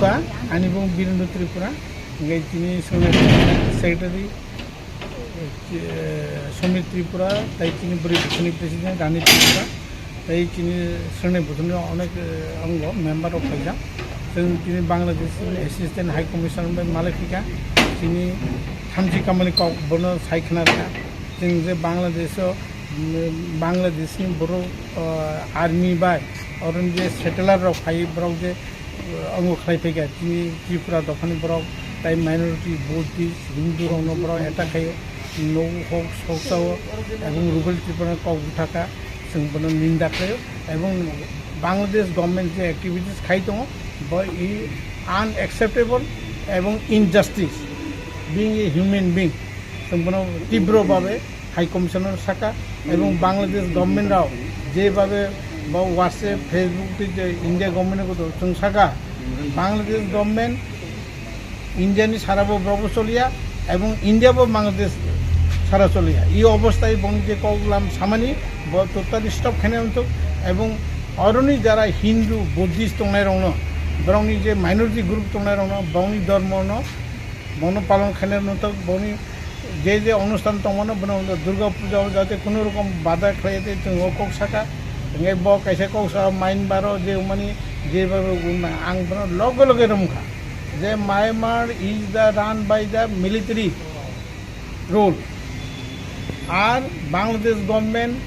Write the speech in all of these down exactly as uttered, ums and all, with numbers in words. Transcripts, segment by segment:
Ani bung Birendra Tripura, hingke chini Songni Secretary, eh, Somir Tripura, tai chini bwrwi bukhuni President Rani Tripura, tai chini Songni bukhuni onek, eh, ongo member rok phaijak. Chwng chini Bangladesh ni Assistant High Commissioner bai malai phika, chini thamchi kamani kok bono sai khna rwkha. Chwng je Bangladesh o, mm, Bangladesh ni borok, eh, army bai oro je settler rok phai borok je Omo khlai phaikha, chini Tripura dophani borok tai minority Buddhist, Hindu rokno borok attack khaio, nogo hok sokjao, ebong Rubel Tripura kok bwthakha, chwng bono ninda khlaio, ebong Bangladesh government je activities khai tongo, bo i unacceptable ebong injustice, being a human being, chwng bono tibro babe High Commissioner saka, ebong Bangladesh government rao jebhabe bo WhatsApp, Facebook tei je India government ko to chwng saka, Bangladesh government India ni sara bo borok bo choliya, ebong India bo Bangladesh sara choliya. I obostai boni je kok lam samani bo totally stop khaina wngthok, ebong oroni jara Hindu, Buddhist tongnai rokno, borokni je minority group tongnai rokno, borokni dhormo no, bono palon khaina wngthok, boni je je onusthan tongmano bono Durga puja o jate kuno rokom bada khlai de chwng o kok saka, hingke bo kaisa kok sa main baro je umani je baro ang bono loge loge romkha je Myanmar is the run by the military rule, ar Bangladesh government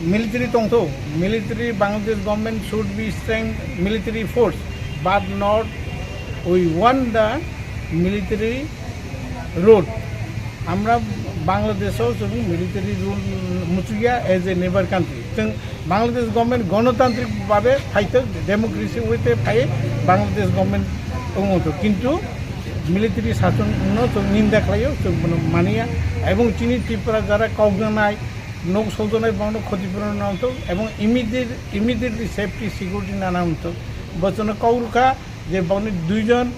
military tongtho, military Bangladesh government should be strength military force, but not we want the military rule. Amra Bangladesh o chwng military rule muchukya as a neighbor country. Chwng Bangladesh government gonotantrik babe phaithok, democracy way te phai Bangladesh government tongo to, kintu military sasonno chwng ninda khlaio, chwng bono maniya, ebong chini Tripura jara kokjanai, nok sokjaknai borokno khoti puron nangthok, ebong immediate, immediately safety security nana wngthok. Bo chwngno kok rwkha je boni duijon,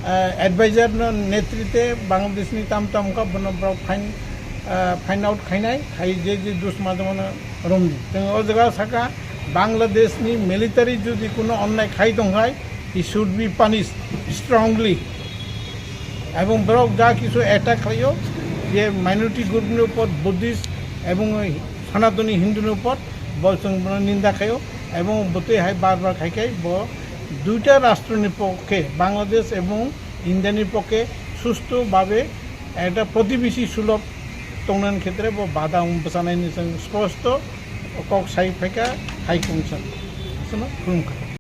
eh, advisor no netrite Bangladesh ni tam tam wngkha, bono borok find, eh, find out khainai, khai je je dus majamano romdi. Chwng o jaga saka Bangladesh ni military jodi kuno onnai khai tongkhai, he should be punished strongly. Ebong borok ja kisu attack khlaio, je minority group ni upor, Buddhist ebong Sanatani Hindu ni upor, bo chwng bono ninda khaio, ebong botwi hai bar bar khai khai bo duita rashtra ni pokhe, Bangladesh ebong India ni pokhe susto babe ekta protibesi sulok tongnani khetre bo bada wng bwchanai ni chwng sposto kok sai phaikha High Commission. Aswkno khulumkha.